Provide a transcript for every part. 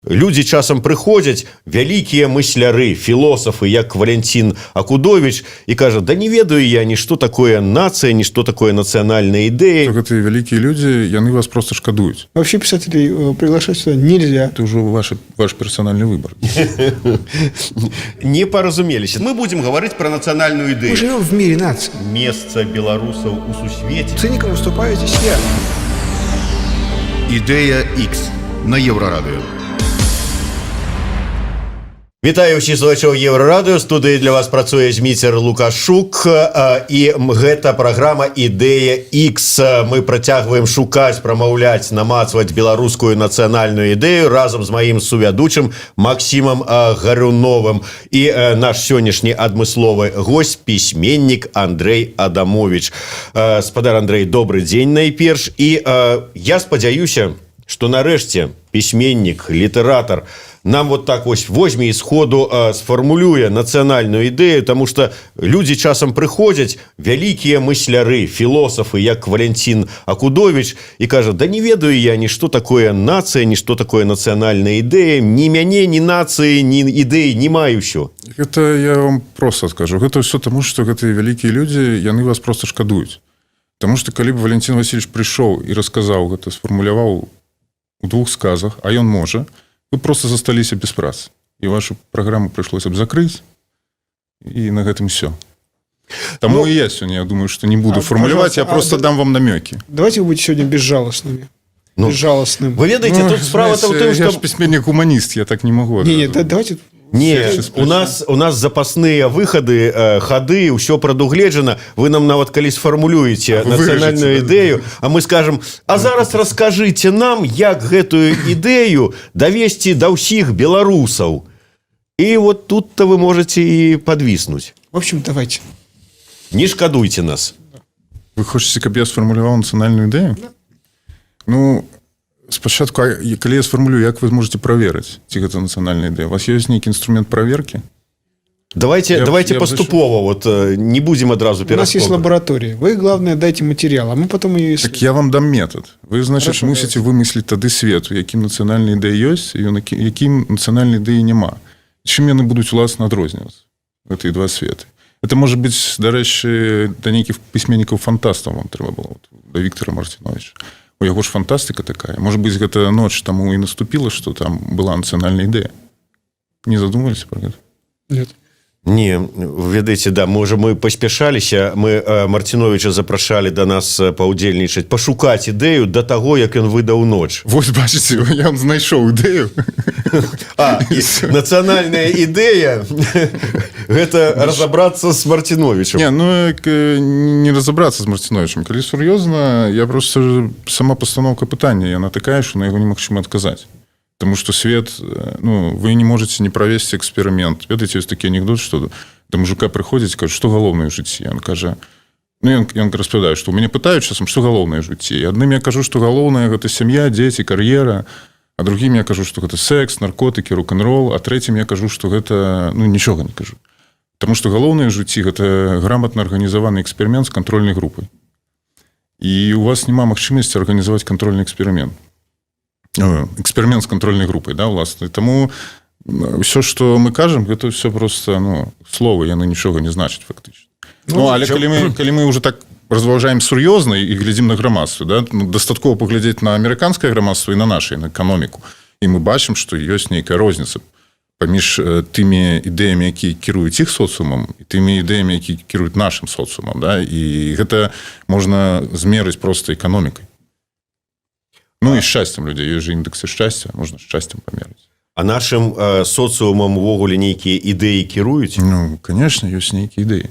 Людзі часам прыходзяць, вялікія мысляры, філосафы, як Валянцін Акудович, і кажа: «Да не ведаю я, ні што такое нацыя, ні што такое нацыянальная ідэя». Гэтыя вялікія людзі, яны вас просто шкадуюць. Вообще писателей приглашать сюда нельзя. Это ўжо ваш персанальны выбор. Не паразумеліся. Мы будем гаварыць пра нацыянальную Мы ідэю. живем в мире наций. Месца беларусаў у сусвеце. Циником выступаю здесь я. Ідэя X на Еўрарадыё. Вітаю ўсіх слухачоў Еўрарадыё. Студыі для вас працуе Зміцер Лукашук, і гэта праграма «Ідэя X». Мы працягваем шукаць, прамаўляць, намацваць беларускую нацыянальную ідэю разам з маім сувядучым Максімам Гаруновым. І наш сённяшні адмысловы гость — пісьменнік Андрэй Адамович. Спадар Андрэй, добры дзень найперш. І я спадзяюся, што нарэшце пісьменнік, літаратар нам вот так вось возьме і сходу сфармулюе нацыянальную ідэю, таму што людзі часам прыходзяць, вялікія мысляры, філосафы, як Валянцін Акудович, і кажа: «Да не ведаю я, ні што такое нацыя, ні што такое нацыянальная ідэя, ні мяне, ні нацыі, ні ідэі не маю ўсё». Гэта я вам просто скажу: гэта ўсё таму, што гэтыя вялікія людзі, яны вас просто шкадуюць. Таму што калі б Валянцін Васільевіч прыйшоў і расказаў гэта, сфармуляваў у двух сказах, а ён можа, вы просто засталіся без працы, і вашу праграму прыйшлося б закрыць, і на гэтым все. Таму, ну, і я сёння, я думаю, что не буду А, фармуляваць, я пожалуйста, просто дам вам намёкі. Давайте вы будете сегодня безжалостными. Ну, Безжалостным. Вы ведаеце, тут справа в тым, Я что ж пісьменнік гуманіст, я так не могу. Не, не, адразу. да, давайте. Не, Все у нас запасныя выхады, хады, ўсё прадугледжана. Вы нам нават калі сфармулюеце Вы нацыянальную выражаце, да. ідэю, а мы скажем: «А зараз раскажыце нам, як гэтую ідэю давесці да ўсіх беларусаў». І вот тут-то вы можете і подвиснуть. В общем, давайте. Не шкадуйте нас. Вы хочаце, каб я сфармуляваў нацыянальную ідэю? Ну, спачатку, і калі я сфармулюю, як вы зможаце праверыць, ці гэта нацыянальная ідэя? У вас ёсць нейкі інструмент праверкі? Давайте давайте я б паступова, вот не будем адразу У нас есть пераскокам. лаборатория. Вы, главное, дайте материал, а мы потом ее Так я вам дам метод. Вы, значит, Хорошо, мусіце вымысліць тады свет, у якім нацыянальная ідэя ёсць і у якім нацыянальнай ідэі няма. Чым яны будуць уласна адрознівацца, гэтыя два светы? Это может быть, дарэчы, да нейкіх пісьменнікаў фантастаў вам трэба было, вот, да Віктора Марціновича. У яго ж фантастыка такая. Может быть, гэта ноч таму і наступіла, что там была нацыянальная ідэя. Не задумывались про гэта? Нет. Не, ведаеце, да, можа, мы паспяшаліся. Мы Марціновича запрашалі да нас паўдзельнічаць, пашукаць ідэю да таго, як ён выдаў «Ноч». Вось бачыце, я вам знайшоў ідэю. А, і нацыянальная ідэя — гэта разабрацца з Марціновичем. Не, ну, як, не разобраться з Марціновичем. Калі сур'ёзна, я просто, сама пастаноўка пытання, яна такая, что на яго немагчыма адказаць. Потому что свет, ну, вы не можете не правесці эксперымент. Ведаеце, ёсць такі анекдот, что да мужика прыходзіць, кажа: «Што галоўнае ў жыцці?» Ён кажа, ну, ён распавядае, што у мяне пытаюць часам, што галоўнае ў жыцці. І адным я кажу, што галоўнае — гэта сям'я, дзеці, кар'ера, а другім я кажу, што гэта секс, наркотыкі, рок-н-рол, а трэцім я кажу, што гэта, ну, нічога не кажу. Таму што галоўнае ў жыцці — гэта граматна арганізаваны эксперымент з кантрольнай групай. І у вас няма магчымасці арганізаваць кантрольны эксперымент. Эксперымент з кантрольнай групай, да, уласна. Таму ўсё, што мы кажам, гэта ўсё просто, ну, словы, яны нічога не значаць фактычна. Ну, але калі мы уже так разважаем сур'ёзна і глядзім на грамадства, да, ну, дастаткова паглядзець на амерыканскае грамадства і на наша, на эканоміку, і мы бачым, што ёсць нейкая розніца паміж тымі ідэямі, якія кіруюць іх соцыумам, і тымі ідэямі, які кіруюць нашым соцыумам, да, і гэта можна змерыць просто эканомікай, ну і шчасцем людзей. Ёсць же індексы шчасця, можна шчасцем памерыць. А нашым соцыумам увогуле нейкія ідэі кіруюць? Ну, конечно, ёсць нейкія ідэі.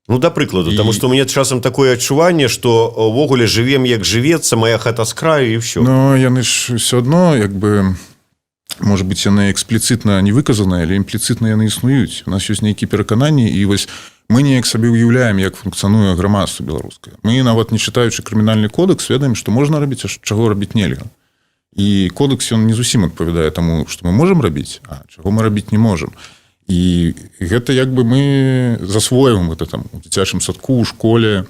Ну, да прыкладу, таму што у мяне часам такое адчуванне, што увогуле жывем як жывецца, моя хата з краю, і ўсё. Но яны ж все адно, як бы, может быть, яны экспліцытна не выказаныя, але імпліцытна яны існуюць. У нас ёсць нейкія перакананні, і вось мы неяк сабе ўяўляем, як функцыянуе грамадства беларускае. Мы, нават не чытаючы крымінальны кодекс, ведаем, што можна рабіць, а чаго рабіць нельга. І кодекс, ён не зусім адпавядае таму, што мы можам рабіць, а чаго мы рабіць не можам. І гэта як бы мы засвойваем гэта там у дзіцячым садку, у школе.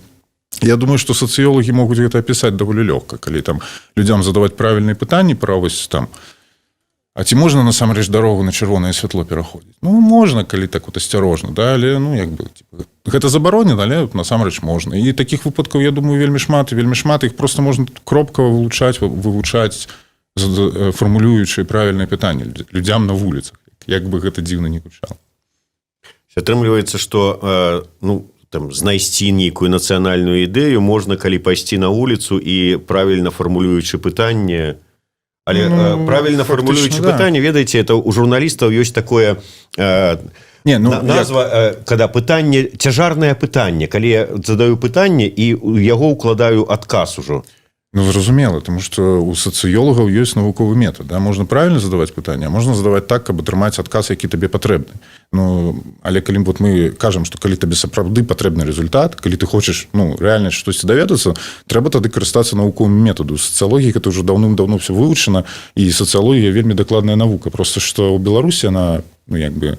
Я думаю, што сацыёлагі могуць гэта апісаць даволі лёгка, калі там людзям задаваць правільныя пытанні пра вось там А ці можна насамрэч дарогу на чырвонае святло пераходзіць? Ну, можна, калі так вот асцярожна, да, але, ну, як бы, типа, гэта забаронена, але насамрэч можна. І такіх выпадкаў, я думаю, вельмі шмат і вельмі шмат. Іх просто можна кропкава вывучаць, фармулюючы правільнае пытанне людзям на вуліцах, як бы гэта дзіўна не гучала. Атрымліваецца, что ну, там, знайсці нейкую нацыянальную ідэю можна, калі пайсці на вуліцу і правільна фармулюючы пытанне, але, Ну, правильно фактычна, фармулюючы да. пытанне, ведаеце, это у журналістаў ёсць такое Не, ну, назва, когда пытанне, цяжарнае пытанне, калі я задаю пытанне і у яго укладаю адказ ужо. Ну, зразумела, тому что у сацыёлагаў ёсць навуковы метад, да? Можна правильно задаваць пытанне, а можна задаваць так, каб атрымаць адказ, які табе патрэбны. Ну, але калі вот мы кажам, што калі табе сапраўды патрэбны результат, калі ты хочаш, ну, рэальна штосьці даведацца, трэба тады карыстацца навуковым метаду. Сацыялогіі это ўжо даўным-даўно все вывучана, і сацыялогія вельмі дакладная навука. Просто што ў Беларусі она, ну, як бы,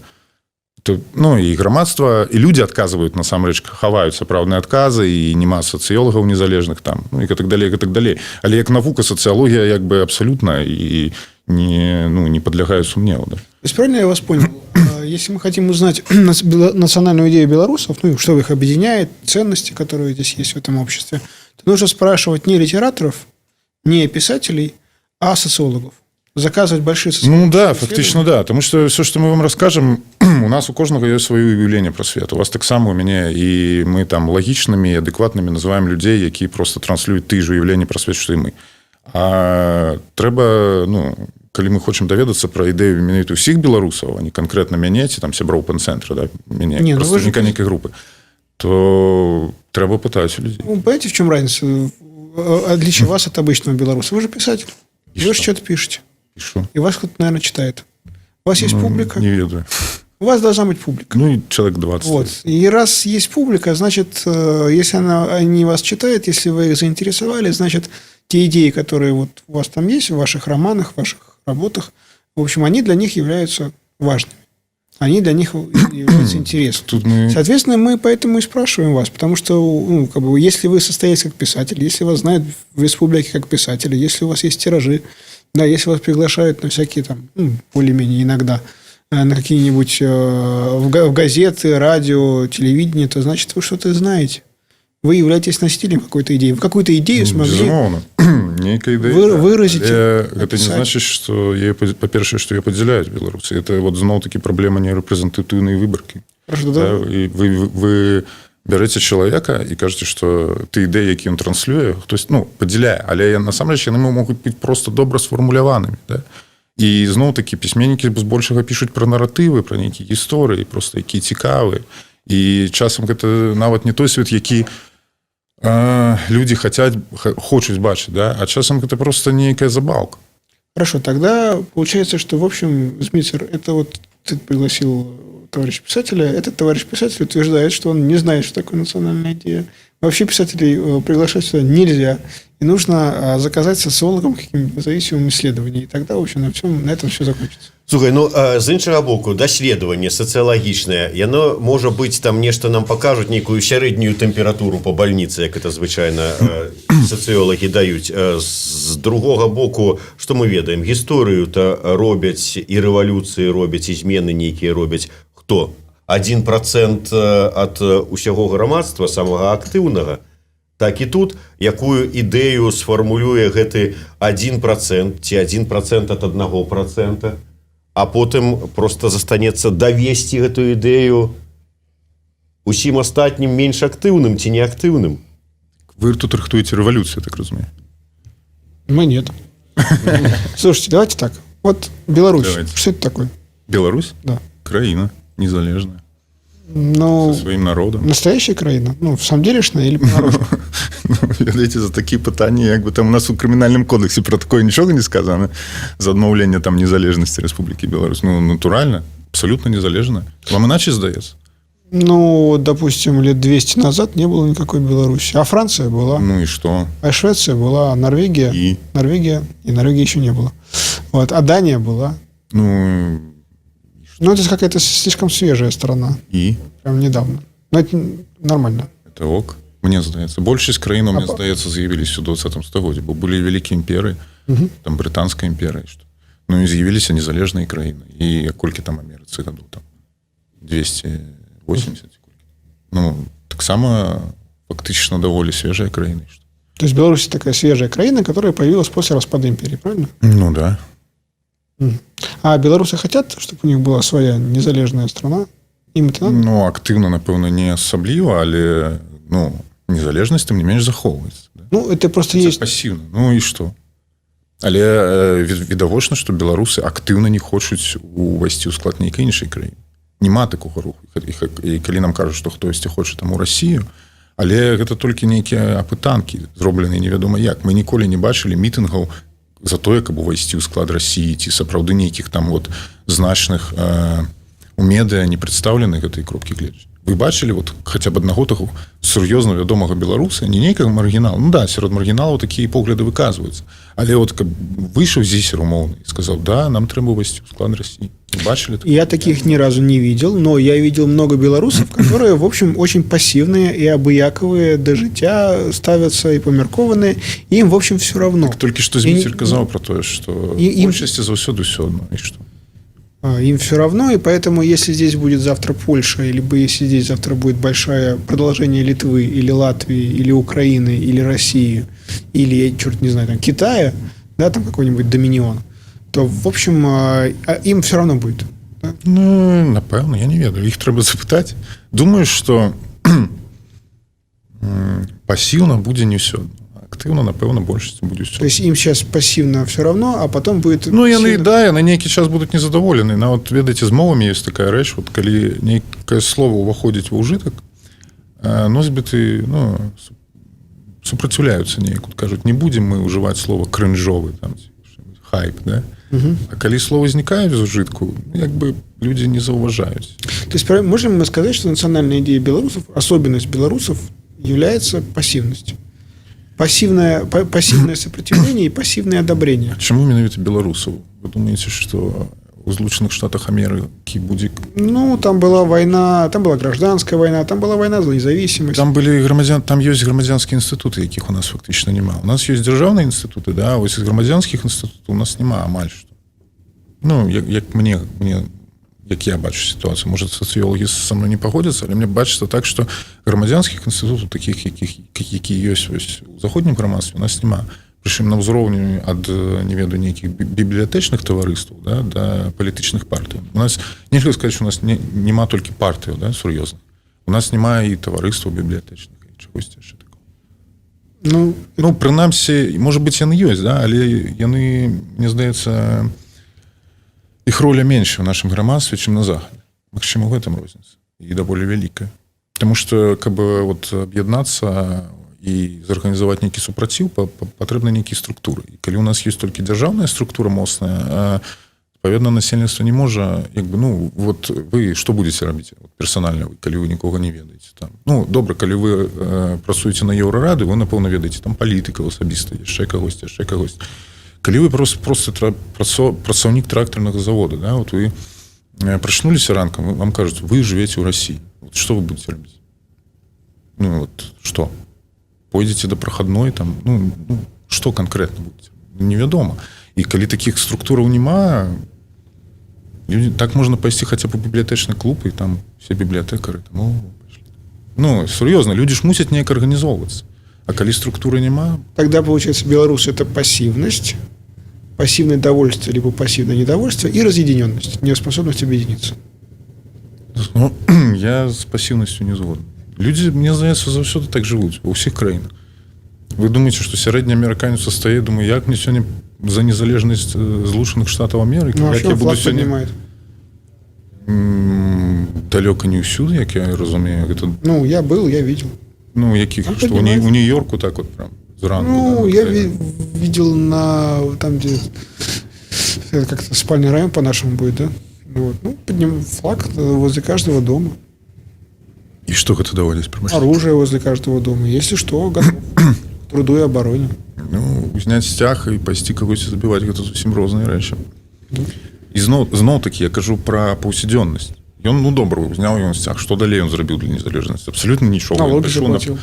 то, ну, і грамадства, і людзі адказваюць, насамрэч хаваюць сапраўдныя адказы, і няма сацыёлагаў незалежных там, ну, і так далей, і так далей. Але як навука сацыялогія як бы абсалютна і не, ну, не падлягае сумневу, да? То есть правильно я вас понял? Если мы хотим узнать национальную идею белорусов, ну, что их объединяет, ценности, которые здесь есть в этом обществе, то нужно спрашивать не литераторов, не писателей, а социологов. Заказывать большие Ну да, социологические фактычна да, тому что все, что мы вам расскажем, у нас у кожнага ёсць сваё уяўленне пра свет, у вас таксама, у мяне, і мы там лагічнымі і адэкватнымі называем людзей, якія просто транслююць тыя ж уяўленні пра свет, што і мы. А трэба, ну, калі мы хочам даведацца пра ідэю менавіта ўсіх беларусаў, а не канкрэтна мяне ці там сяброў пэн-цэнтра, да, мяне, Не, ну вы же прадстаўніка нейкай групы, то трэба пытаць у людзей. Ну, понимаете, в чем разница? Отличие вас от обычного белоруса. Вы же писатель. И Вы же что? что-то пишете. Пишу. И вас кто-то, наверное, читает. У вас есть Ну, публика. Не ведаю. У вас должна быть публика. Ну, і чалавек 20. Вот. И раз есть публика, значит, если они вас читают, если вы их заинтересовали, значит, те идеи, которые вот у вас там есть, в ваших романах, в ваших работах, в общем, они для них являются важными. Они для них являются интересными. Тут мы Соответственно, мы поэтому и спрашиваем вас, потому что, ну, как бы, если вы состоитесь как писатель, если вас знают в республике как писателя, если у вас есть тиражи, да, если вас приглашают на всякие там, ну, более-менее иногда, на какие-нибудь в газеты, радио, телевидение, то значит, вы что-то знаете. Вы являетесь носителем какой-то идеи. Вы какую-то идею смогли Безумоўна, нейкая ідэя, да. выразить, Але гэта не написать. значыць, что я, па-першае, што я падзяляюць беларусы. Это вот зноў-таки праблема нерэпрэзентатыўнай выбаркі. Хорошо, да. Да, і вы бярэце чалавека і кажаце, што ты ідэі, які ён транслюе, хтось, ну, падзяляе, але насамрэч яны могуць быць просто добра сфармуляванымі, да? І зноў-таки пісьменнікі збольшага пішуць пра наратывы, пра нейкія гісторыі, просто якія цікавыя, і часам гэта нават не той свет, які людзі хочуць бачыць, да? А часам гэта просто нейкая забаўка. Хорошо, тогда получается, что, в общем, Змитер, это вот ты пригласил товарища писателя, этот товарищ писатель утверждает, что он не знает, что такое национальная идея. Вообще писателей приглашать сюда нельзя. И нужно заказать социологам каким-нибудь независимым исследования. И тогда, в общем, на этом все закончится. Слухай, ну, з іншага боку, даследаванне сацыялагічнае, яно можа быць, там нешта нам пакажуць, нейкую сярэднюю тэмпературу по больніцы, як это звычайна сацыёлагі даюць. З другога боку, што мы ведаем, гісторыю то робяць, і рэвалюцыі робяць, і змены нейкія робяць хто? 1% ад усяго грамадства, самага актыўнага. Так і тут, якую ідэю сфармулюе гэты 1% ці 1% ад 1%, а потым просто застанецца давесці гэтую ідэю усім астатнім, менш актыўным ці неактыўным. Вы тут рыхтуеце рэвалюцыю, так разумею? Мы нет. Слушайте, давайте так. Вот Беларусь. Давайте. Что это такое? Беларусь? Да. Краіна незалежная. Ну, со сваім народам. Настоящая краіна? Ну, в самом делешная или понарошку? Ну, ведаеце, за такія пытанні, як бы, там у нас у крымінальным кодэксе про такое нічога не сказана, за адмаўленне там незалежнасці Рэспублікі Беларусь. Ну, натуральна, абсолютно незалежна. Вам иначе здаецца? Ну, допустим, лет 200 назад не было никакой Беларуси. А Франция была. Ну и что? А Швеция была, а Норвегия. И? Норвегия. И Норвегии еще не было. Вот. А Дания была. Ну, Ну, это какая-то слишком свежая страна. И? Прям недавно. Но это нормально. Это ок. Мне здаецца, большасць краінаў, мне А здаецца, з'явіліся ў 20 стагоддзі, бо былі вялікія імперыі, там, Брытанская імперыя, што. Ну і з'явіліся незалежныя краіны. І колькі там Амерыцы гадоў, там 280 ці колькі? Ну, таксама фактычна даволі свежая краіна. То есть Беларусь такая свежая краіна, которая появилась после распада империи, правильно? Ну да. А белорусы хотят, чтобы у них была своя незалежная страна? Им это надо? Ну, актыўна, напэўна, не асабліва, але, ну, незалежнасць тым не менш захоўваецца, да? Ну, это просто Это есть. пасіўна. Ну і што? Але відавочна, што беларусы актыўна не хочуць увайсці ў склад нейкай іншай краіны. Няма такога руху. І калі нам кажуць, што хтосьці хоча там у Расію, але гэта толькі нейкія апытанкі, зробленыя невядома як. Мы ніколі не бачылі мітынгаў за тое, каб увайсці ў склад Расіі, ці сапраўды нейкіх там вот значных у медыа не прадстаўлены гэтай кропкі гледжання. Вы бачылі вот хаця б аднаго таго сур'ёзна вядомага беларуса, не нейкага маргінала? Ну да, сярод маргіналаў такія погляды выказваюцца, але вот каб выйшаў Зісер умоўны і сказаў: «Да, нам трэба ўвайсці ў склад Расіі». Бачылі такое? Я таких ни разу не видел, но я видел много белорусов, которые, в общем, очень пассивные и абыякавыя да жыцця ставятся и памяркованыя. Им, в общем, все равно. Так, толькі што Зміцер казаў про тое, што большасці заўсёды ўсё адно, і што? Им все равно, и поэтому, если здесь будет завтра Польша, или бы если здесь завтра будет большое продолжение Литвы, или Латвии, или Украины, или России, или, я черт не знаю, там, Китая, да, там какой-нибудь доминион, то, в общем, им все равно будет. Да? Ну, напэўна, я не ведаю, іх трэба запытаць. Думаю, што пасіўна будзе не ўсё адно. Актыўна, напэўна, большасць будзе ўсё. То есть им сейчас пассивно все равно, а потом будет Ну, яны сильно- да, яны нейкі час будуць незадаволены. Нават, ведаеце, з мовамі ёсць такая рэч: вот калі нейкае слово ўваходзіць ва ўжытак, носьбіты, ну, супраціўляюцца неяк, вот кажуць: «Не будзем мы ўжываць слова крынжовы там ці что-нибудь, хайп», да? А калі слово знікае з ужытку, ну, як бы людзі не заўважаюць. То есть можем мы сказать, что национальная идея белорусов, особенность белорусов является пассивность? Пассивное сопротивление и пассивное одобрение. Чаму менавіта беларусаў? Вы думаеце, што у Злучаных Штатах Амерыкі будзе Ну, там была война, там была гражданская война, там была война за независимость. Там былі грамадзян, там ёсць грамадзянскія інстытуты, якіх у нас фактычна няма. У нас ёсць дзяржаўныя інстытуты, да, вось грамадзянскіх інстытутаў у нас няма амаль што. Ну, як мне, як я бачу сітуацыю, может, сацыёлагі са мной не пагодзяцца, але мне бачыцца так, што грамадзянскіх інстытутаў таких, якія ёсць вось у заходнім грамадстве, у нас няма. Прычым на ўзроўні ад не ведаю, нейкіх бібліятэчных таварыстваў, да, да палітычных партый. У нас нельга сказаць, что у нас няма толькі партыяў, да, сур'ёзна. У нас няма і таварыстваў бібліятэчных, і чагосьці яшчэ такого. Ну, Ну, прынамсі, может быть, яны ёсць, да, але яны, мне здаецца, іх роля менш у нашым грамадстве, чым на захадзе. Магчыма, у гэтым розніца, і даволі вялікая. Таму что, каб вот аб'яднацца і зарганізаваць нейкі супраціў, патрэбны нейкія структуры. І калі у нас ёсць толькі дзяржаўная структура моцная, адпаведна, насельніцтва не можа як бы, ну вот вы што будете рабіць, вот, персанальна вы, калі вы нікога не ведаеце там? Ну добра, калі вы працуеце на Еўрарады, вы, напэўна, ведаеце там палітыкаў асабіста, яшчэ кагосьці, яшчэ кагось. Калі вы просто працаўнік трактарнага завода, да, вот вы прачнуліся ранкам, вам кажуць: «Вы жывеце ў Расіі». Вот что вы будете рабіць? Ну вот что, пойдзеце до прахадной там? Ну что конкретно будете, невядома. І калі таких структураў няма, люди, так можна пайсці хаця б у бібліятэчны клуб, і там все бібліятэкары там: «О, пайшлі». Ну, сур'ёзна, людзі ж мусяць неяк арганізоўвацца, а калі структуры няма. Тогда, получается, белорусы – это пассивность, пассивное довольство либо пассивное недовольство и разъединенность, неспособность объединиться. Ну, я з пасіўнасцю не згодны. Людзі, мне здаецца, заўсёды так жывуць ва ўсіх краінах. Вы думаеце, што сярэдні амерыканец стае, думаю: «Як мне сёння за незалежнасць Злучаных Штатаў Амерыкі, Ну, а як что я буду флаг сёння?» поднимает? Далёка не ўсюды, як я разумею, гэта Ну, я был, я видел. Ну, якіх Там што, поднимают. у Нью-Йорку так вот прям зранку, Ну, да, я на видел на там, где это как-то спальный район по-нашему будет, да? Вот. Ну, подним флаг возле каждого дома. І што гэта даводзіць, прабачце? Оружие возле каждого дома. Если что, готов к труду и обороне. Ну, узняць сцяг і пайсці кагосьці забіваць — гэта зусім розныя рэчы. І зноў такі я кажу пра паўсядзённасць. Ён, ну добра, узняў ён сцяг, што далей ён зрабіў для незалежнасці? Абсалютна нічога. Ён Налоги прыйшоў заплатил.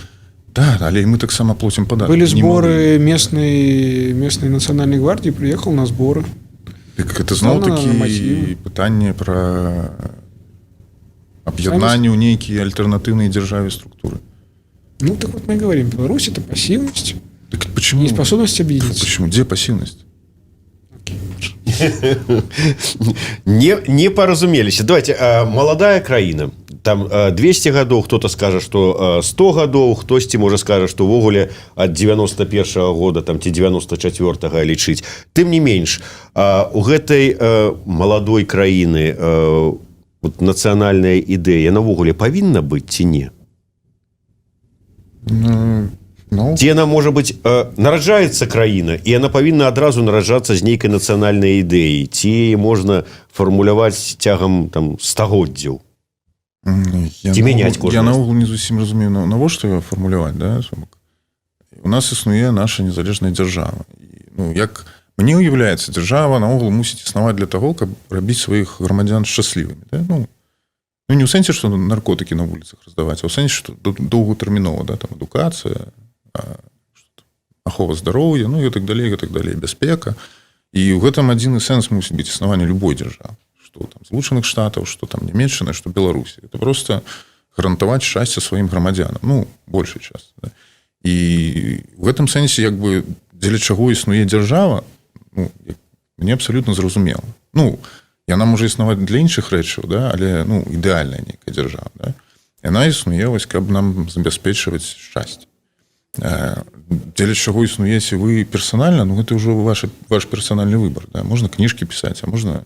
Да, але і мы таксама плоцім падаткі. Были Немалыя. сборы местной национальной гвардии, приехал на сборы. Так это зноў На такі нармативы. пытанне пра аб'яднанне ў нейкія альтэрнатыўнай дзяржаве структуры. Ну, так вот мы и говорим, Беларусь – это пассивность, Так почему? Неспособность объединиться. Почему? Где пассивность? Окей. Не паразумеліся. Давайте, маладая краіна, там 200 гадоў, кто-то скажа, что 100 гадоў, хтосьці можа скажа, что увогуле ад 91 -го года там ці 94 лічыць. Тым не менш, у гэтай маладой краіны вот, нацыянальная ідэя навогуле павінна быць ці не? Ну, Ці яна можа быць, нараджаецца краіна, і яна павінна адразу нараджацца з нейкай нацыянальнай ідэі, ці можна фармуляваць цягам там стагоддзяў? Я Ці мяняць наогул- кожны Я раз? наогул не зусім разумею, навошта яе фармуляваць, да? То бок у нас існуе наша незалежная дзяржава. І, ну, як мне уяўляецца, дзяржава наогул мусіць існаваць для таго, каб рабіць сваіх грамадзян шчаслівымі, да? Ну, не ў сэнсе, што наркотыкі на вуліцах раздаваць, а ў сэнсе, што доўгатэрмінова, да, там адукацыя, што там, ахова здароўя, ну і так далей, і так далей, бяспека. І ў гэтым адзіны сэнс мусіць быць існавання любой дзяржавы, што там Злучаных Штатаў, што там Нямеччыны, што Беларусі. Это просто гарантаваць шчасце сваім грамадзянам, ну, большай час, да? І в гэтым сэнсе, як бы, дзеля чаго існуе дзяржава, ну, мне абсалютна зразумела. Ну, яна можа існаваць для іншых рэчаў, да, але, ну, ідэальная нейкая дзяржава, да? Яна існуе вось, каб нам забяспечваць шчасце. Дзеля чаго існуеце вы персанальна, ну, гэта ўжо ваш персанальны выбор, да? Можна кніжкі пісаць, а можна,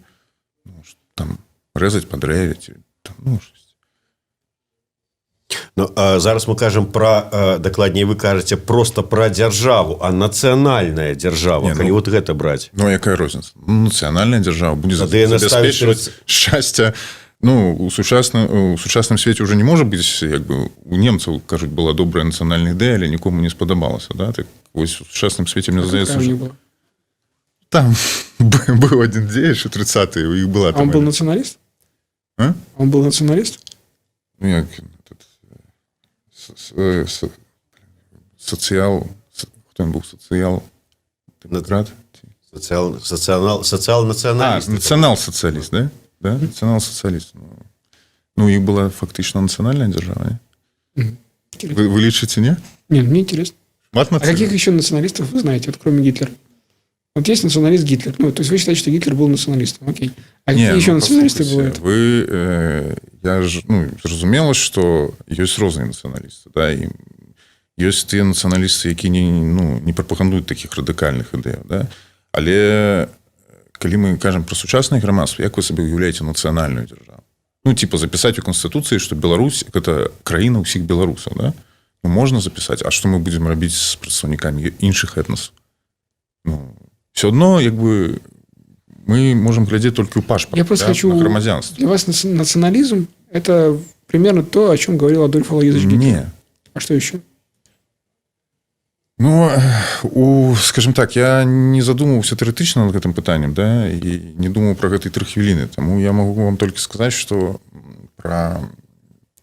ну, там рэзаць па дрэве ці, там, ну, штось. Ну, а зараз мы кажам пра, дакладней, вы кажаце просто пра дзяржаву, а нацыянальная дзяржава, Не, калі ну, вот гэта браць. Ну, якая розніца? Ну, нацыянальная дзяржава будзе Тады яна ставіць забяспечваць шчасце. Ну, у сучасным свеце уже не можа быць, як бы, у немцаў, кажуць, была добрая нацыянальная ідэя, але нікому не спадабалася, да? Так вось, у сучасным свеце, мне А здаецца, какая у уже них была? Там быў один дзеяч у 30 у іх была А там он был националист? А? Он был националист? Ну, як, этот, сацыял, хто ён быў, сацыял дэмакрат? Сацыял, сацыянал, сацыял-нацыяналіст. Нацыянал-сацыяліст, да? Да? Нацыянал-сацыяліст. Ну, у іх была фактычна нацыянальная дзяржава, не? Мгм. Интересно. Вы лічыце, не? Не, мне интересно. Шмат А каких еще националистов вы знаете, вот кроме Гитлера? Вот есть националист Гитлер. Ну, то есть вы считаете, что Гитлер был националистом. Окей. А какие Не, еще ну, националисты послухайце, бывают? Вы, я ж, ну, зразумела, што ёсць розныя нацыяналісты, да, і ёсць тыя нацыяналісты, які не, ну, не прапагандуюць такіх радыкальных ідэяў, да? Але калі мы кажам пра сучаснае грамадства, як вы сабе уяўляеце нацыянальную дзяржаву? Ну, типа, запісаць у канстытуцыі, што Беларусь — гэта краіна ўсіх беларусаў, да? Ну, можна запісаць, а што мы будзем рабіць з прадстаўнікамі іншых этнасаў? Ну, все одно, як бы, мы можем глядзець толькі ў пашпарт, Я просто да, хочу на грамадзянства. Для вас национализм – это примерно то, о чем говорил Адольф Алоизович Гитлер. Не. А что еще? Ну, скажем так, я не задумываўся тэарэтычна над гэтым пытаннем, да, і не думаў пра гэтай 3 хвіліны. Таму я магу вам толькі сказаць, што пра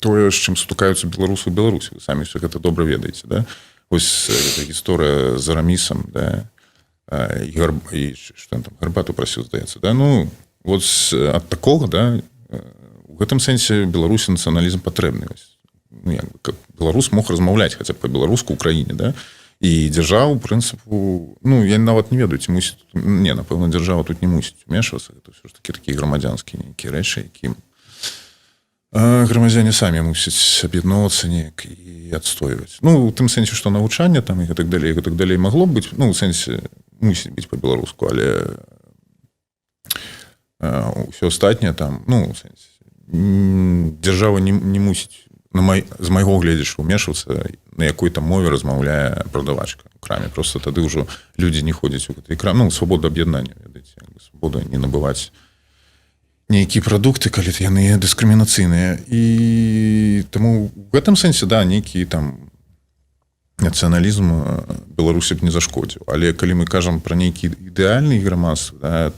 тое, з чым сутыкаюцца беларусы ў Беларусі, вы самі все гэта добра ведаеце, да? Вось гэта гісторыя з Арамісам, да, і, і што ён там гарбату прасіў, здаецца, да? Ну, вот ад такога, да, у гэтым сэнсе Беларусі нацыяналізм патрэбны. Вось, ну, як бы, каб беларус мог размаўляць хаця б па-беларуску ў краіне, да, і дзяржава, у прынцыпу, ну, я нават не ведаю, ці мусіць, не, напэўна, дзяржава тут не мусіць умешвацца, гэта ўсё ж такі такія грамадзянскія нейкія рэчы, які грамадзяне самі мусяць аб'ядноўвацца неяк і адстойваць. Ну, у тым сэнсе, што навучанне там і гэтак далей, і гэтак далей магло б быць, ну, у сэнсе, мусіць быць па-беларуску, але ўсё астатняе там, ну, у сэнсе, дзяржава не мусіць з майго гледзяча умешвацца, на якой там мове размаўляе прадавачка ў краме. Просто тады ўжо людзі не ходзяць у гэты крам. Ну, свабода аб'яднання, ведаеце, як бы, свабода не набываць нейкія прадукты, калі яны дыскрымінацыйныя. І таму в гэтым сэнсе, да, нейкі там нацыяналізм Беларусі б не зашкодзіў. Але калі мы кажам пра нейкі ідэальны грамадства, да,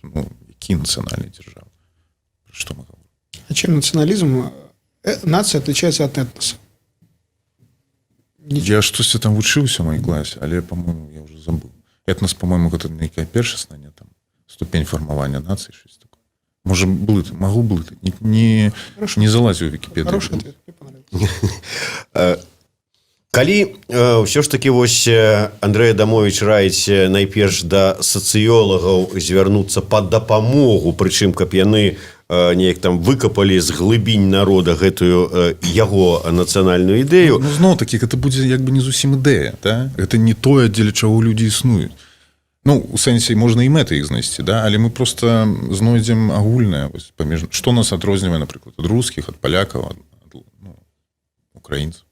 ну, які нацыянальны дзяржавы? Пра што мы говорим? А чем национализм, нация отличается от этноса? Ничем. Я штосьці там вучыўся ў маім класе, але, по-моему, я уже забыл. Этнос, по-моему, гэта нейкая першасная, не там Ступень фармавання нацыі, щось такое. Можа, блыт, магу блытаць. Не, Хорошо. не залазіў у Вікіпедыю. Хороший ответ, мне понравился. Калі ўсё ж таки вось Андрэй Адамовіч раіць найперш да сацыёлагаў звярнуцца па дапамогу, прычым каб яны неяк там выкапалі з глыбінь народа гэтую яго нацыянальную ідэю. Ну, зноў такі, гэта будзе як бы не зусім ідэя, да? Гэта не тое, дзеля чаго людзі існуюць. Ну, у сэнсе, можна і мэты іх знайсці, да? Але мы просто знойдзем агульнае вось, паміж, што нас адрознівае, напрыклад, ад рускіх, ад палякаў, ад, ну, украінцаў.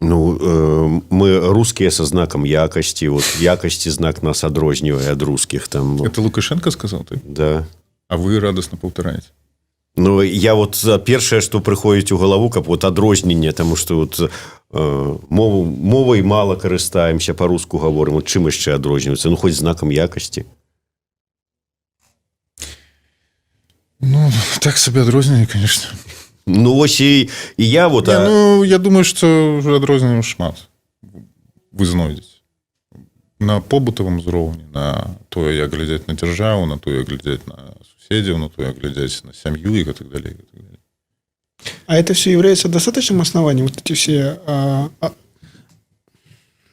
Ну, мы рускія со знаком якасці. Вот якасці знак нас адрознівае ад рускіх там. Это Лукашенко сказал, ты? Да. А вы радостно паўтараеце. Ну, я вот першае, што прыходзіць у галаву, каб вот адрозненне, таму што вот мовай мала карыстаемся, па-руску гаворым. Вот чым яшчэ адрозніваецца? Ну, хоць знакам якасці. Ну, так сабе адрозненне, конечно. Ну, вось і я вот Не, ну, я думаю, что уже адрозненняў шмат вы знойдзеце на побытавым узроўні, на тое, як глядзяць на дзяржаву, на тое, як глядзяць на суседзяў, на тое, як глядзяць на сям'ю і гэтак далей, і гэтак далей. А это все является достаточным основанием, вот эти все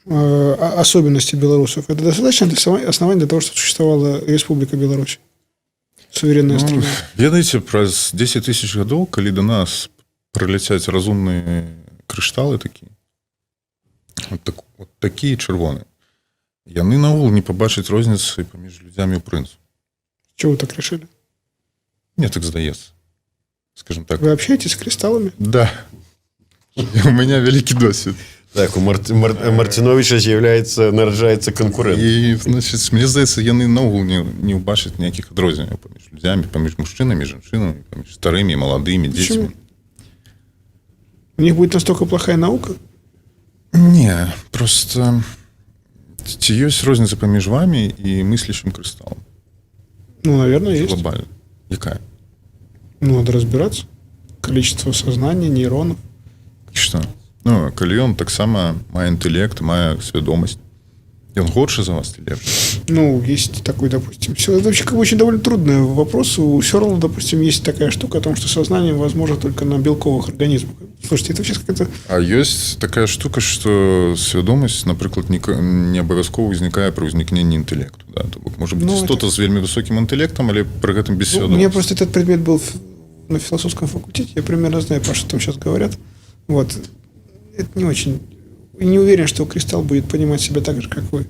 особенности белорусов, это достаточно основание для того, чтобы существовала Республика Беларусь? Суверенная Ну, страна. ведаеце, праз 10 тысяч гадоў, калі да нас прыляцяць разумныя крышталы такія, вот, так, вот такія чырвоныя, яны наогул не пабачаць розніцы паміж людзямі ў прынцу. Чего вы так решили? Мне так здаецца, скажем так. Вы общаетесь с кристаллами? Да, у меня вялікі досвед. Так, у Марціновіча з'яўляецца, нараджаецца канкурэнт. І, значит, мне здаецца, яны наогул не ўбачаць ніякіх адрозненняў паміж людзямі, паміж мужчынамі, жанчынамі, паміж старымі, маладымі, Почему? дзецьмі. У них будет настолько плохая наука? Не, просто ці ёсць розніца паміж вамі і мыслящим крысталам? Ну, наверное, есть. Глобальна якая? Ну, надо разбираться. Количество сознания, нейронов. І што? Ну, калі ён таксама мае інтэлект, мае свядомасць, ён горшы за вас ці лепш? Ну, есть такой, допустим. Все, это вообще как бы очень довольно трудный вопрос. У Сёрла, допустим, есть такая штука о том, что сознание возможно только на белковых организмах. Слушайте, это вообще какая-то. А ёсць такая штука, што свядомасць, напрыклад, не абавязкова ўзнікае пры ўзнікненні інтэлекту, да? То бок можа быць Ну, істота з вельмі высокім інтэлектам, але пры гэтым без Ну, у меня свядомасці. просто этот предмет был на философском факультете. Я примерно знаю, про что там сейчас говорят. Вот. Это не очень. И не уверен, что кристалл будет понимать себя так же, как вы.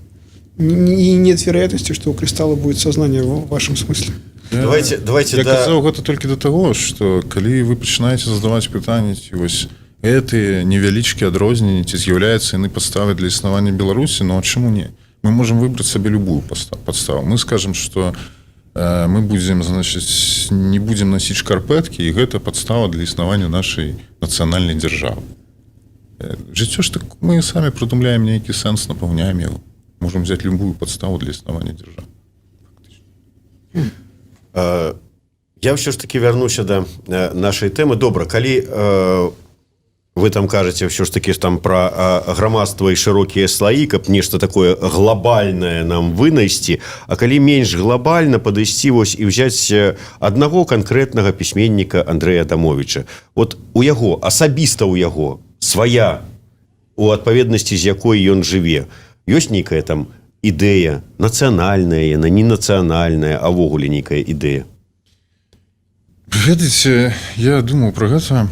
И нет вероятности, что у кристалла будет сознание в вашем смысле. Давайте Я да. казаў гэта толькі да таго, што калі вы пачынаеце задаваць пытанні, ці вось гэтыя невялічкія адрозненні, ці з'яўляюцца яны падставай для існавання Беларусі, ну а чаму не? Мы можем выбраць сабе любую падставу. Мы скажем, что мы будзем, значит, не будзем насіць шкарпэткі, і гэта падстава для існавання нашай нацыянальнай дзяржавы. Жыццё ж так, мы самі прыдумляем нейкі сэнс, напаўняем яго. Можем взять любую падставу для існавання дзяржавы. Я ўсё ж таки вярнуся да нашай тэмы. Добра, калі вы там кажаце ўсё ж таки ж там пра грамадства і шырокія слаі, каб нешта такое глобальнае нам вынайсці, а калі менш глобальна падысці вось і ўзяць аднаго канкрэтнага пісьменніка Андрэя Адамовіча, вот у яго асабіста, у яго свая, у адпаведнасці з якой ён жыве, ёсць нейкая там ідэя нацыянальная, яна не нацыянальная, а ўвогуле нейкая ідэя? Ведаеце, я думаў пра гэта.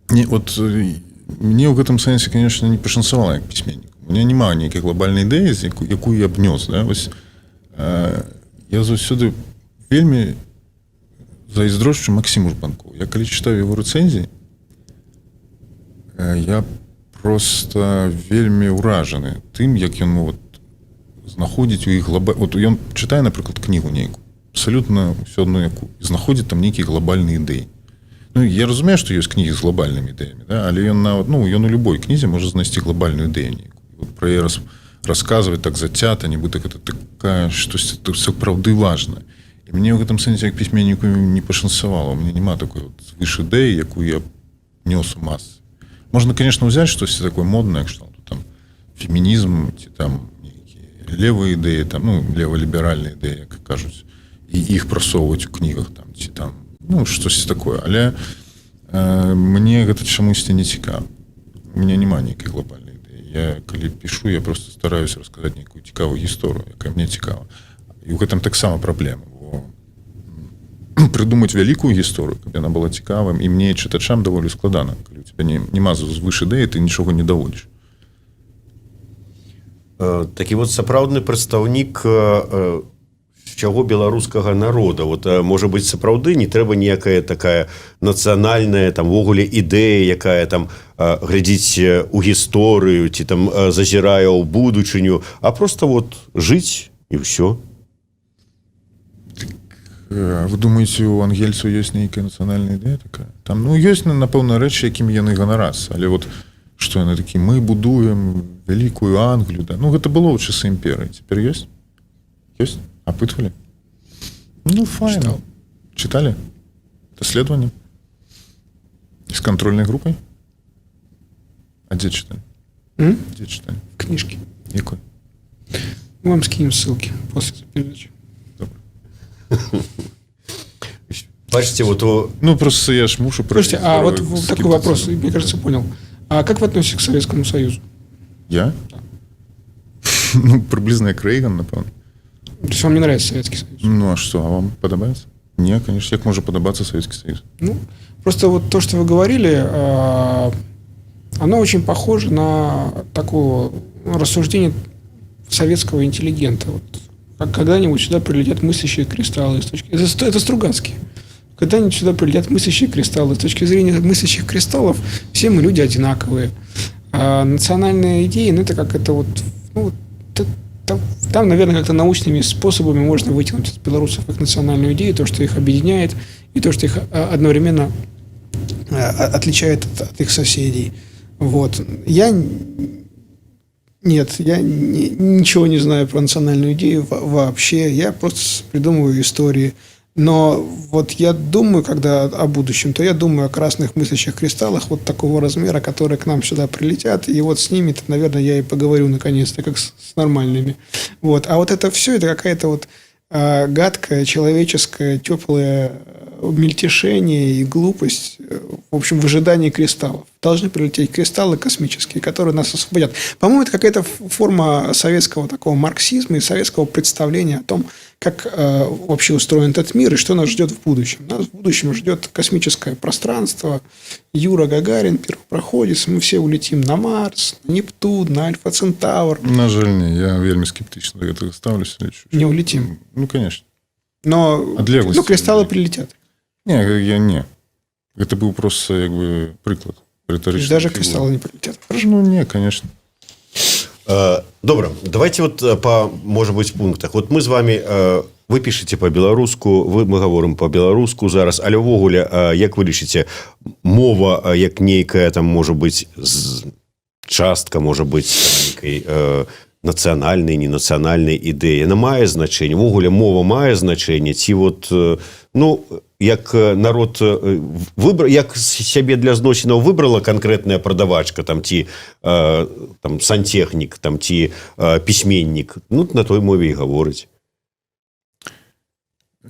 Не, вот мне ў гэтым сэнсе, конечно, не пашанцавала як пісьменніку. У меня няма нейкай глобальнай ідэі, з якую я б нёс, да? Вось, я заўсёды вельмі зайздрошчу Максіму Жбанку. Я калі чытаю яго рэцэнзіі, я просто вельмі ўражаны тым, як ён, ну, вот, знаходзіць у іх вот ён чытае, напрыклад, кнігу нейкую, абсолютно ўсё адно яку, і знаходзіць там нейкія глобальныя ідэі. Ну, я разумею, што ёсць кнігі з глобальнымі ідэямі, да? Але ён нават, ну, ён у любой кнізе можа знайсці глобальную ідэю нейкую. І вот пра яе расказваць так зацята, нібыта гэта такая штосьці сапраўды важнае. І мне ў гэтым сэнсе як пісьменніку не пашанцавала. У мяне няма такой вот звыш ідэі, якую я нёс у масы. Можна, конечно, взять штосьці такое моднае, кшталту там фемінізм ці там нейкія левыя ідэі, там, ну, леваліберальныя ідэі, як кажуць, і іх прасоўваць у кнігах там ці там, ну, штось такое. Але мне гэта чамусьці не цікава. У меня няма нейкай глобальнай ідэі. Я калі пішу, я просто стараюсь расказаць нейкую цікавую гісторыю, якая мне цікава. І ў гэтым таксама праблема, бо прыдумаць вялікую гісторыю, каб яна была цікавым і мне, і чытачам, даволі складана. Калі у тебя няма звыш ідэі, ты нічога не даводзіш. Такі вот сапраўдны прадстаўнік чаго беларускага народа. Вот, можа быть, сапраўды не трэба ніякая такая нацыянальная там увогуле ідэя, якая там глядзіць у гісторыю ці там зазірае ў будучыню, а просто вот жыць і ўсё? Вы думаеце, у ангельцаў ёсць нейкая нацыянальная ідэя такая там? Ну, ёсць, напэўна, рэчы, якімі яны ганарацца, але вот что яны такі: «Мы будуем вялікую Англію», да? Ну, гэта было ў часы імперыі. Цяпер ёсць? Ёсць? Апытвалі? Ну, файна. Читал. Читали даследаванне з кантрольнай групай? А дзе чыталі? М? Дзе чыталі? В книжке. Якой? Мы вам скинем ссылки после передачи. Добра. Бачыце, вот у Ну, просто я ж мушу Слушайте, а вот здоровый такой вопрос, скептицизм. мне кажется, понял. А как вы относитесь к Советскому Союзу? Я? Ну, прыблізна як Рэйган, напэўна. То есть вам не нравится Советский Союз? Ну, а что, а вам падабаецца? Не, конечно, як можа падабацца Советский Союз? Ну, просто вот то, что вы говорили, оно очень похоже на такое рассуждение советского интеллигента. Вот, как когда-нибудь сюда прилетят мыслящие кристаллы. С точки... Это Стругацкие. Когда-нибудь сюда прилетят мыслящие кристаллы. С точки зрения мыслящих кристаллов все мы люди одинаковые. А национальные идеи, ну, это как это вот... Ну, там, наверное, как-то научными способами можно вытянуть из белорусов их национальную идею, то, что их объединяет, и то, что их одновременно отличает от их соседей. Вот. Нет, я ничего не знаю про национальную идею вообще. Я просто придумываю истории. Но вот я думаю, когда о будущем, то я думаю о красных мыслящих кристаллах вот такого размера, которые к нам сюда прилетят. И вот с ними-то, наверное, я и поговорю наконец-то, как с нормальными. Вот. А вот это все, это какая-то вот гадкая, человеческая, теплое мельтешение и глупость, в общем, в ожидании кристаллов. Должны прилететь кристаллы космические, которые нас освободят. По-моему, это какая-то форма советского такого марксизма и советского представления о том, как вообще устроен этот мир и что нас ждет в будущем. Нас в будущем ждет космическое пространство, Юра Гагарин, первопроходец, мы все улетим на Марс, на Нептун, на Альфа Центавр. На жаль, не, я вельмі скептычна да гэтага стаўлюся, лічу. Не улетим. Ну, конечно. Но Адлегласці ну, кристаллы невялікія. прилетят. Не, я не. Гэта быў просто як бы прыклад. Рытарычная Даже фігура. кристаллы не прилетят. Хорошо. Ну, не, конечно. Добра, давайте вот по, может быть, пунктах. Вот мы з вами, вы пішаце па-беларуску, мы гаворым па-беларуску зараз, але ўвогуле, як вы лічыце, мова як нейкая там, можа быть, частка, можа быть, там, нейкай нацыянальнай, ненацыянальнай ідэі, яна мае значэнне? Увогуле мова мае значэнне ці вот, ну, як народ выбра, як сябе для зносінаў выбрала канкрэтная прадавачка там ці там сантэхнік там ці пісьменнік, ну, на той мове і гаворыць?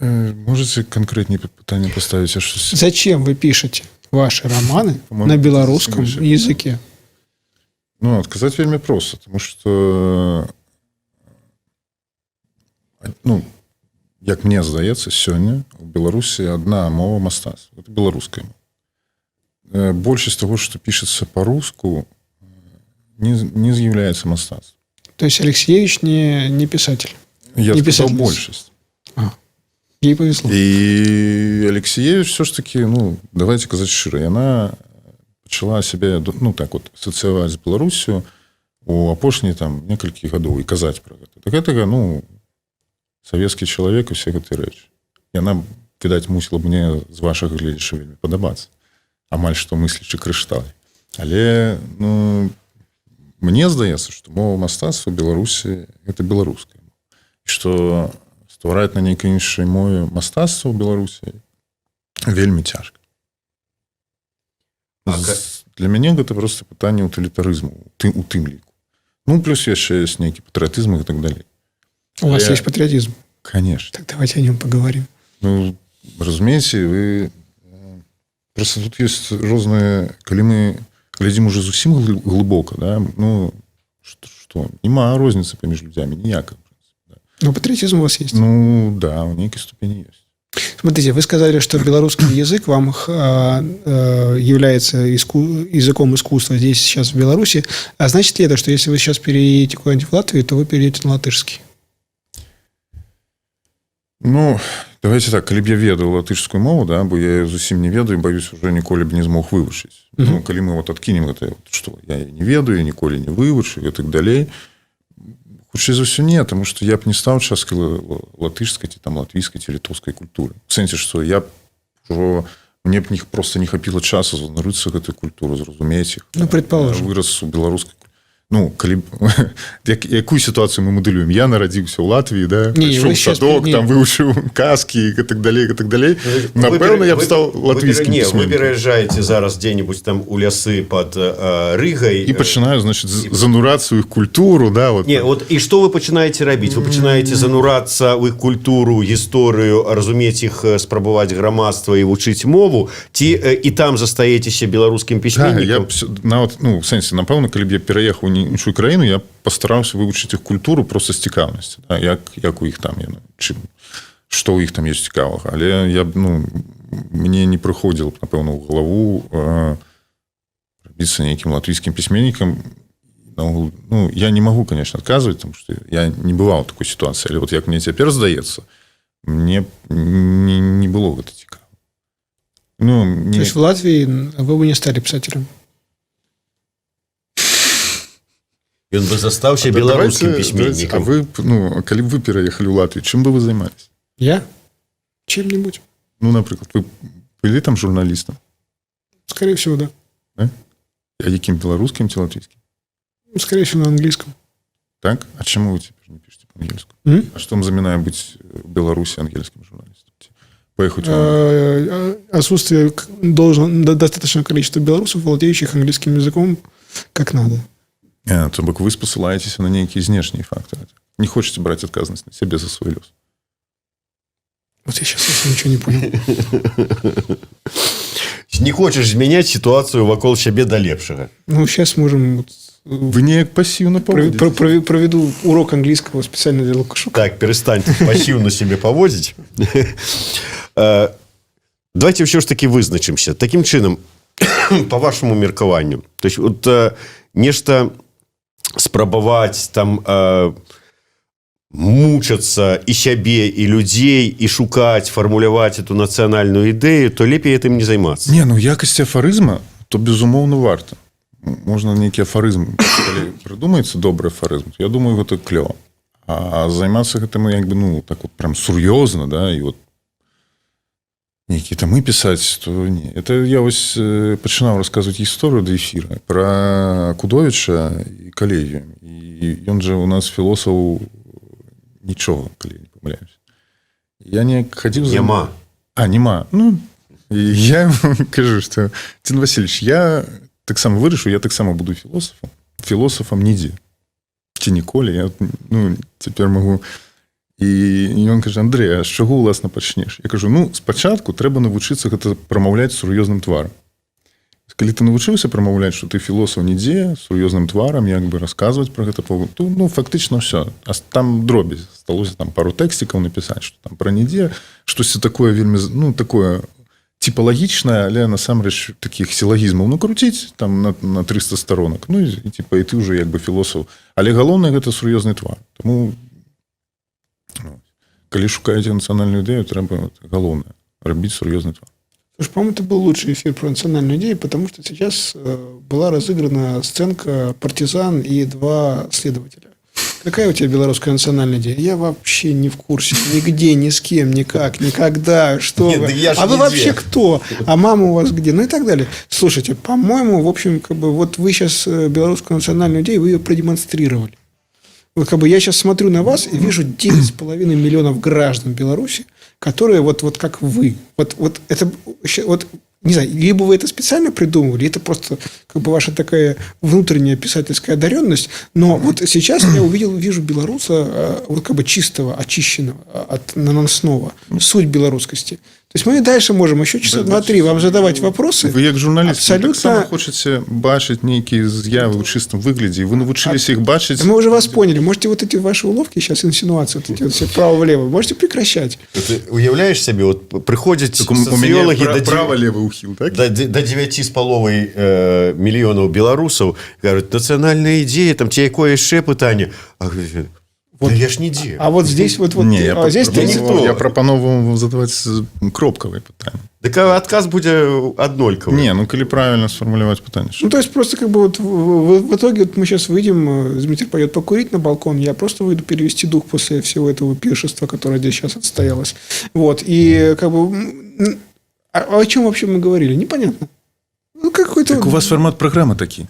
Можете канкрэтней пытанне паставіць? Я штось Зачем вы пишете ваши романы По-моему, на белорусском совсем языке? Ну, адказаць вельмі проста, потому что, ну, як мне здаецца, сёння у Беларусі одна мова мастацтва — это беларуская мова. Большасць таго, што пішацца па-руску, не з'яўляецца мастацтвом. То есть Алексиевич не писатель? Я Не сказал писательница. Большасць. Ей повезло. І Алексіевіч все ж таки, ну, давайте казаць шчыра, яна пачала сябе, ну, так вот асацыяваць з Беларусю у апошнія там некалькі гадоў і казаць пра гэта. Да гэтага, ну, савецкі чалавек і все гэты рэчы. Яна, відаць, мусіла б мне з вашага гледзішча вельмі падабацца. Амаль што мыслячы крышталь. Але, ну, мне здаецца, што мова мастацтва Беларусі — это беларуская. І што ствараць на нейкай іншай мове мастацтва ў Беларусі вельмі цяжка. А Для мяне гэта просто пытанне утылітарызму, ты у тым ліку. Ну, плюс яшчэ ёсць нейкі патрыятызм і так далей. У вас есть патриотизм? Конечно. Так давайте о нем поговорим. Ну, разумееце, вы просто тут есть розныя, калі мы глядзім уже зусім глыбока, да, ну, что няма розніцы паміж людзямі ніякай. Да. Но патриотизм у вас есть. Ну да, у нейкай ступені есть. Смотрите, вы сказали, что белорусский язык вам является языком искусства здесь, сейчас, в Беларуси. А значит ли это, что если вы сейчас переедете куда-нибудь в Латвию, то вы перейдете на латышский? Ну, давайте так, калі б я ведаў латышскую мову, да, бо я её зусім не ведаю, боюсь, уже ніколі б не змог вывучыць. Ну, калі мы вот адкінем гэта, вот, что я яе не ведаю, ніколі не вывучу і так далей, хутчэй за ўсё, не, таму что я б не стаў часткай латышскай ці там латвійскай ці літоўскай культуры. В сэнсе, что я б ужо, мне б них просто не хапіла часу занурыцца ў гэтую культуру, зразумець іх. Ну, предположим. Я вырас у беларускай, ну, калі якую сітуацыю мы мадэлюем? Я нарадзіўся ў Латвіі, да, Не, пайшоў вы у щас садок, не. там вывучыў казкі і так далей, і так далей. Вы Напэўна, я б стаў латвійскім не, вы пісьменнікам. пераязджаеце зараз дзе-нибудь там у лясы под Рыгай І пачынаю, значит, занурацца ў іх культуру, да, вот. Не, вот і што вы пачынаеце рабіць? Вы пачынаеце занурацца ў іх культуру, гісторыю, разумець іх, спрабаваць грамадства і вучыць мову ці і там застаецеся беларускім Да, я пісьменнікам? б нават, ну, в сэнсе, напэўна, калі б я пераехаў у іншую краіну, я пастараўся вывучыць іх культуру просто з цікаўнасці, да, як у іх там яно, чым, што ў іх там ёсць цікавага, але я б, ну, мне не прыходзіла б, напэўна, ў галаву рабіцца нейкім латвійскім пісьменнікам. Наогул, ну, я не магу, конечно, адказваць, потому что я не бываў такой сітуацыі, але вот як мне цяпер здаецца, мне б не было гэта цікава. Ну, То не. есть в Латвии вы бы не стали писателем? Ён бы застаўся беларускім Давайте, а пісьменнікам. вы б, ну, калі б вы пераехалі ў Латвію, чым бы вы займались? Я? Чем-нибудь. Ну, напрыклад, вы былі там журналістам? Скорее всего, да. А якім, беларускім ці латвійскім? Скорее всего, на английском. Так, а чаму вы цяпер не пішаце па-ангельску? М? А што вам замінае быць в Беларусі ангельскім журналістам? Ці паехаць у Англію? Отсутствие достаточного количества белорусов, владеющих английским языком как надо. А, то бок вы спасылаецеся на нейкія знешнія фактары, не хочаце браць адказнасць на сябе за свой лёс? Вот я сейчас совсем ничего не понял. Не хочаш змяняць сітуацыю вакол сябе да лепшага? Ну, сейчас можем вот, Вы неяк пасіўна паводзіцеся. проведу урок английского специально для Лукашука. Так, перестань пасіўна сябе паводзіць. Давайте ўсё ж таки вызначымся таким чынам, по вашаму меркаванню, то есть вот нешта спрабаваць там мучацца і сябе, і людзей, і шукаць, фармуляваць эту нацыянальную ідэю, то лепей этим не займацца. Не, ну, якасці афарызма то, безумоўна, варта. Можна нейкі афарызм, калі прыдумаецца добры афарызм, то я думаю, гэта клёва. А займацца гэтым як бы, ну, так вот прям сур'ёзна, да, і вот нейкія тамы пісаць, то не. Это я вось пачынаў расказваць гісторыю да эфіра про Акудовіча і калегію, і ён жа у нас філосаф нічога, калі я не памыляюсь. Я неяк хадзіў за Няма. А, нема. Ну, і я яму кажу, что, Тин Васильевич, я таксама вырашыў, я таксама буду філосафам. Філосафам нідзе. Ці ніколі, я, ну, цяпер магу. І ён кажа: «Андрей, а з чаго, уласна, пачнеш?» Я кажу: «Ну, спачатку трэба навучыцца гэта прамаўляць сур'ёзным тварам. Калі ты навучыўся прамаўляць, што ты філосаф нідзе, сур'ёзным тварам, як бы расказваць про гэта, то, ну, фактычна ўсё. А там дробязь сталося, там пару тэксцікаў напісаць, што там пра нідзе, штосьці такое вельмі ну, такое типалагічнае, але насамрэч таких сілагізмаў накруціць там на 300 сторонак. Ну і типа і ты уже як бы філосаф. Але галоўнае — гэта сур'ёзны твар. Таму, ну, калі шукаеце нацыянальную ідэю, трэба вот, галоўнае — рабіць сур'ёзны твар. Слушай, по-моему, это был лучший эфир про национальную идею, потому что сейчас была разыграна сценка «Партизан и два следователя». Какая у тебя белорусская национальная идея? Я вообще не в курсе. Нигде, ни с кем, никак, никогда. Что Нет, вы? да я ж А вы нигде. вообще кто? А мама у вас где? Ну и так далее. Слушайте, по-моему, в общем, как бы вот вы сейчас белорусскую национальную идею, вы ее продемонстрировали. Вот как бы я сейчас смотрю на вас и вижу 9,5 миллионов граждан Беларуси, которые вот как вы. Вот это вот. Не знаю, либо вы это специально придумывали, это просто как бы ваша такая внутренняя писательская одаренность, но вот сейчас я вижу белоруса вот как бы чистого, очищенного от наносного, суть белорусскости. То есть мы и дальше можем еще часа два-три вам задавать вопросы. Вы як журналіст Абсолютно. Таксама хочаце бачыць нейкія з'явы ў чыстым выглядзе, вы навучыліся іх бачыць. Да мы уже вас поняли. Можете вот эти ваши уловки сейчас, инсинуации, вот эти вот все право-влево, можете прекращать. Ты уяўляеш сабе, вот прыходзяць Так у мяне сацыёлагі да права-левы ухіл, так? да 9,5 мільёнаў беларусаў, кажуць: нацыянальная ідзея там ці якое яшчэ пытанне, а говорят, вот, да я ж нідзе. А вот здесь вот, Не, я а здесь прапанаваў, я прапановваў вам задаваць кропкавыя пытанні. Дык а адказ будзе аднолькавы. Не, ну калі правильно сфармуляваць пытанне. Ну, то есть, просто как бы вот в итоге вот мы сейчас выйдем, Дмитрий пойдет покурить на балкон, я просто выйду перевести дух после всего этого пиршества, которое здесь сейчас отстоялось. Вот, и как бы а о чем вообще мы говорили? Непонятно. Ну, какой-то. Так у вас фармат праграмы такі.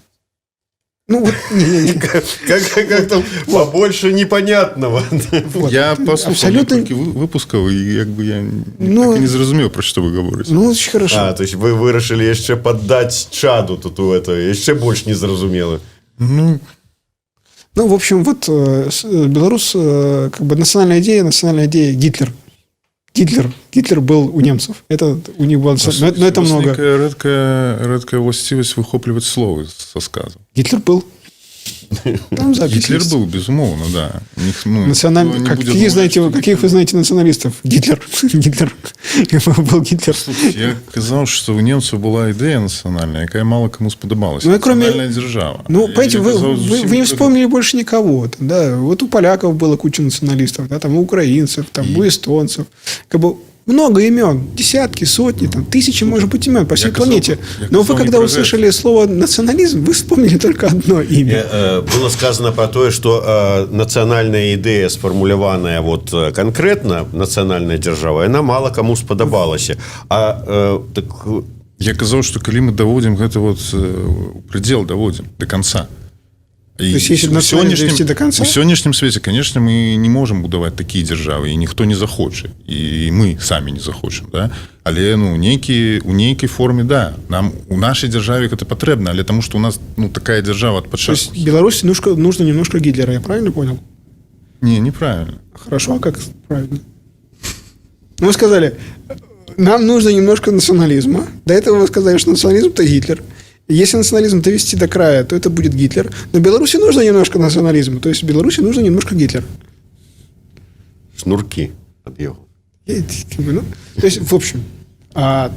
Ну, вот, не-не-не. Как там побольше непонятного. Вот. Я паслухаў Абсолютно. некалькі выпускаў, і як бы я Ну, так і не зразумеў, пра што вы гаворыце. Ну, очень хорошо. А, то есть вы вырашылі яшчэ паддаць чаду тут у это, яшчэ больш незразумела. Ну. Ну, в общем, вот белорус, как бы национальная идея Гитлер. Гитлер. Гитлер был у немцев. Это у них было, но это У вас много. нейкая рэдкая ўласцівасць выхопліваць словы са сказу. Гитлер был. Там запись Гітлер есть. был, безумоўна, да. Них, ну, Националь... никто не Как, будет какие, знаете, говорить, вы, каких вы знаете националистов? Гитлер. Гитлер. Был Гитлер. Я казаў, што ў немцаў была ідэя нацыянальная, якая мало каму спадабалася. Ну, и кроме- Нацыянальная дзяржава. Ну, Я понимаете, казаў зусім вы не другое. вспомнили больше никого. Там, да? Вот у поляков было куча националистов, да, там у украинцев, там у эстонцев. Как бы много имен, десятки, сотни, там, тысячи, может быть, имен по всей Я планете. я Но вы, казаў не когда про услышали слово «национализм», вы вспомнили только одно имя. Было сказано про тое, что нацыянальная ідэя, сфармуляваная вот конкретно нацыянальная дзяржава, яна мало каму спадабалася, а так. Я казаў, што калі мы даводзім гэта вот у предел, даводзім до конца. І То есть, если у национальность довести до конца? У сённяшнім свеце, конечно, мы не можем будаваць такія дзяржавы, і ніхто не захоча, і мы самі не захочам, да? Але ну нейкі у нейкай форме, да, нам у нашай дзяржаве гэта патрэбна, але таму што у нас, ну, такая дзяржава ад То пачатку. есть Беларуси нужно немножко Гитлера, я правильно понял? Не, неправильно. Хорошо, а как правильно? Ну, вы сказали, нам нужно немножко национализма. До этого вы сказали, что национализм – это Гитлер. Если национализм довести до края, то это будет Гитлер. Но Беларуси нужно немножко национализма. То есть Беларуси нужно немножко Гитлер. Шнуркі ад яго. Как бы, ну, то есть, в общем,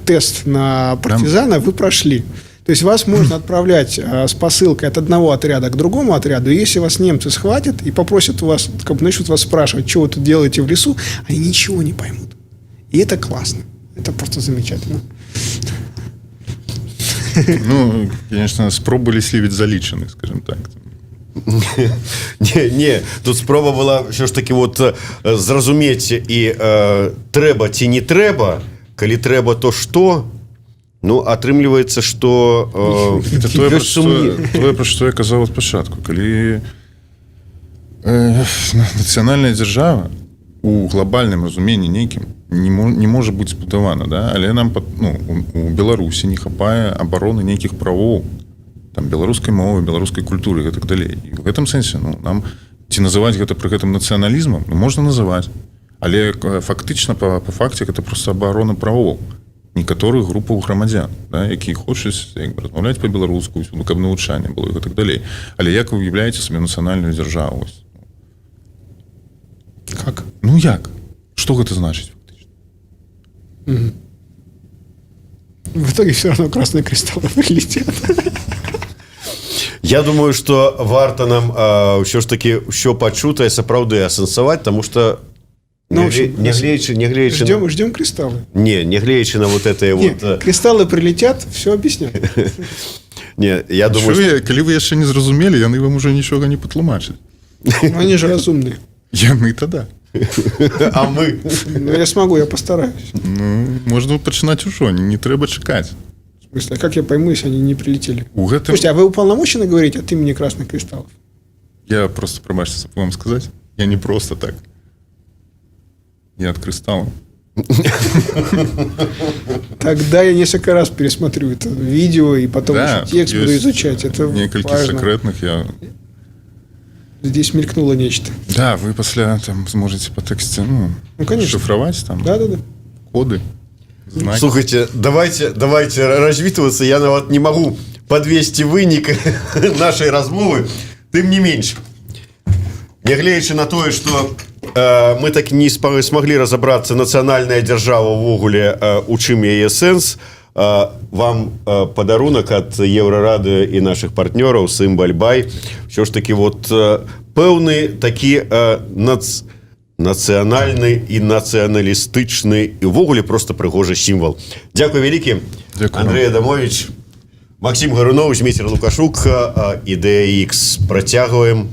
тест на партизана вы прошли. То есть вас можно отправлять с посылкой от одного отряда к другому отряду. И если вас немцы схватят и попросят у вас, как бы начнут вас спрашивать, что вы тут делаете в лесу, они ничего не поймут. И это классно. Это просто замечательно. Ну, конечно, спробы ліслівіць залічаны, скажем так. Не, тут спроба была ўсё ж такі вот зразумець і трэба ці не трэба, калі трэба, то што. Ну, атрымліваецца, что Это тое, пра што я казаў ад пачатку, калі нацыянальная дзяржава у глобальным разуменні нейкім не можа быць збудавана, да, але нам ну, у Беларусі не хапае абароны нейкіх правоў там беларускай мовы, беларускай культуры і так далей. І в гэтым сэнсе, ну, нам ці называць гэта пры гэтым нацыяналізмам? Ну, можна называць, але фактычна па факце гэта просто абарона правоў некаторых групаў грамадзян, да, які хочуць як бы размаўляць по-беларуску, ну, каб навучанне было і так далей. Але як вы уяўляеце сабе нацыянальную дзяржаву? Вось? Как? Ну як, что гэта значыць фактычна? В итоге все равно красные кристаллы прилетят. Я думаю, что варта нам ўсё ж такі ўсё пачутае сапраўды асэнсаваць, тому что Ну, в общем, нягледзячы Ждем, на... ждем кристаллы. Не, нягледзячы на вот это Не, вот кристаллы прилетят, все объяснят. Не, я думаю, Чуе, что калі вы яшчэ не зразумелі, яны вам уже нічога не патлумачаць. Но они же разумные. Яны тада. А мы? Но я смогу, я постараюсь. Ну, можна пачынаць ужо, не трэба чакаць. В смысле, а как я пойму, если они не прилетели? У гэтым Слушайте, а вы уполномочены говорить от имени красных кристаллов? Я просто, прабачце, забыл вам сказать, я не просто так, я от кристалла. Тогда я несколько раз пересмотрю это видео и потом Да, еще текст буду ёсць изучать. Это некалькі важно. сакрэтных я. Здесь мелькнуло нечто. Да, вы пасля там зможаце па тэксце, ну, Ну, конечно. шифраваць там Да-да-да. коды, знакі. Слухайце, давайте развітвацца. Я нават не магу падвесці вынік нашай размовы. Тым не менш, нягледзячы на тое, что мы так не смогли разобраться, нацыянальная дзяржава увогуле, у чым яе сэнс, вам падарунак ад Еўрарадыё і наших партнёраў Сымбальбай. Все ж таки вот пэўны такі нацыянальны і нацыяналістычны і увогуле просто прыгожы сімвал. Дзякуй вялікі. Дзякуй. Андрэй Адамовіч, Максім Гаруноў, Зміцер Лукашук. «Ідэя X». Працягваем,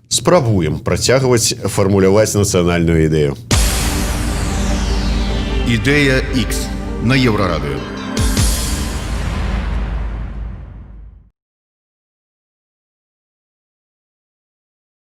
спрабуем працягваць фармуляваць нацыянальную ідэю. Ідэя X на Еўрарадыё.